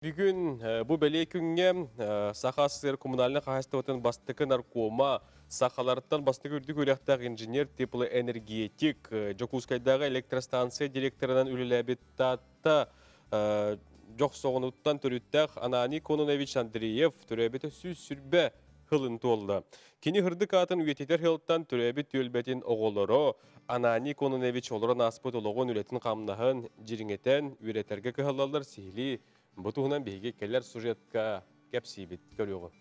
Бүгүн бу бэлиэ күҥҥэ Саха СССР коммунальнай хаһаайыстыбатын бастакы наркома, сахалартан бастакы үрдүк үөрэхтээх инженер теплоэнергетик, Дьокуускайдааҕы электростанция директорынан үлэлээбит Таатта Дьохсоҕонуттан төрүттээх Ананий Кононович Андреев төрөөбүтэ 120 сылын туолла. Кини һырдык аатын үйэтитэр сылтан төрөөбүт түөлбэтин оҕолоро Ананий Кононович олорон ааспыт олоҕун үлэтин-хамнаһын дьириҥэтэн үөрэтэргэ кыһаллаллар сиһилии бу туһунан биһиги кэлэр сюжетка кэпсиибит көрүөҕүҥ.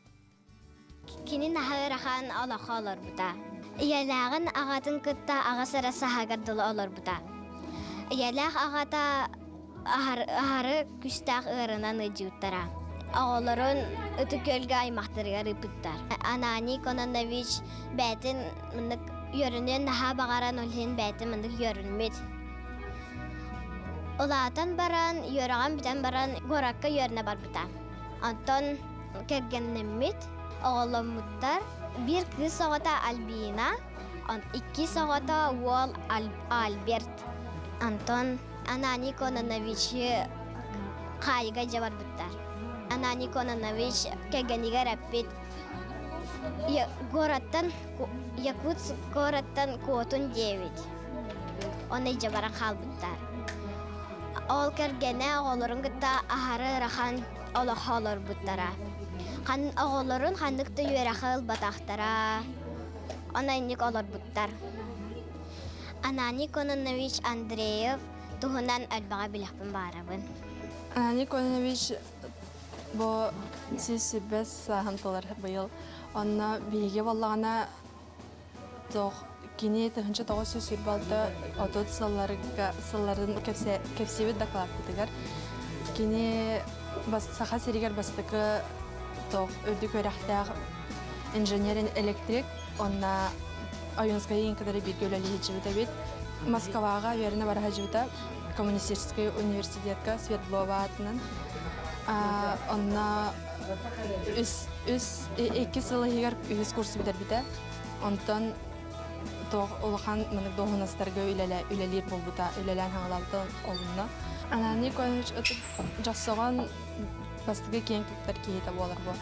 Кини наһаа ыарахан олоххо олорбута. Ийэлээҕин аҕатын кытта аҕыс эрэ саһагар дылы олорбута. Ийэлээх аҕата аһары күүстээх ыарынан ыдьыыттара. Оҕолорун Ытык Күөлгэ аймахтарыгар ыыппыттар. Ананий Кононович бэйэтин мындык үөрүнүөн наһаа баҕаран ол иһин бэйэтин мындык үөрүммүт. Улаатан баран, үөрэҕин бүтэн баран куоракка үөрэнэ барбыта. Онтон кэргэннэммит, оҕоломмуттар. Биир кыыс оҕото Альбина, иккис оҕото уол Альберт. Антон Ананий Кононовичы хаайыга дьэ барбыттар. Ананий Кононович кэргэнигэр эппит городтан Якутск городтан куотун диэбит. Оны дьэ баран хаалбыттар. Ол кэргэнэ оҕолорун кытта аһары ыарахан олоххо олорбуттара. Оҕолорун ханнык да үөрэххэ ылбатахтара. Онон инник олорбуттар. Ананий Кононович Андреев туһунан элбэҕи билэхпин баарабын. Ананий Кононович бу сис-сибэс сааһын толор быйыл. Онно биһиги буоллаҕына туох кини 1926 30 сылларга сылларын кэпсиибит дакылааппытыгар кини Саха сиригэр бастакы туох үрдүк үөрэхтээх инженер-электрик Онно Ойуунскайы кытары бииргэ үлэлии сылдьыбыт эбит. Москваҕа үөрэнэ бара сылдьыбыта Коммунистическай университетка Свердлова аатынан. Онно үс, үс, икки сыл иһигэр үһүс курсу бүтэрбитэ. Онтон туох улахан маннык дуоһунастарга үлэлиир буолбута, үлэлээн хаҥалаабыта олунна. Ананий Николаевич дьохсоҕон бастакы киэҥ туттар киһитэ буолар бу.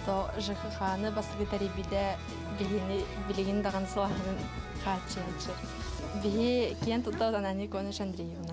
То ЖХХ-ны бастакы тэрийбитэ биһини билигин даҕаны сылаһынын хааччыйаччы. Биһи киэн тутта Ананий Николаевич Андреевна.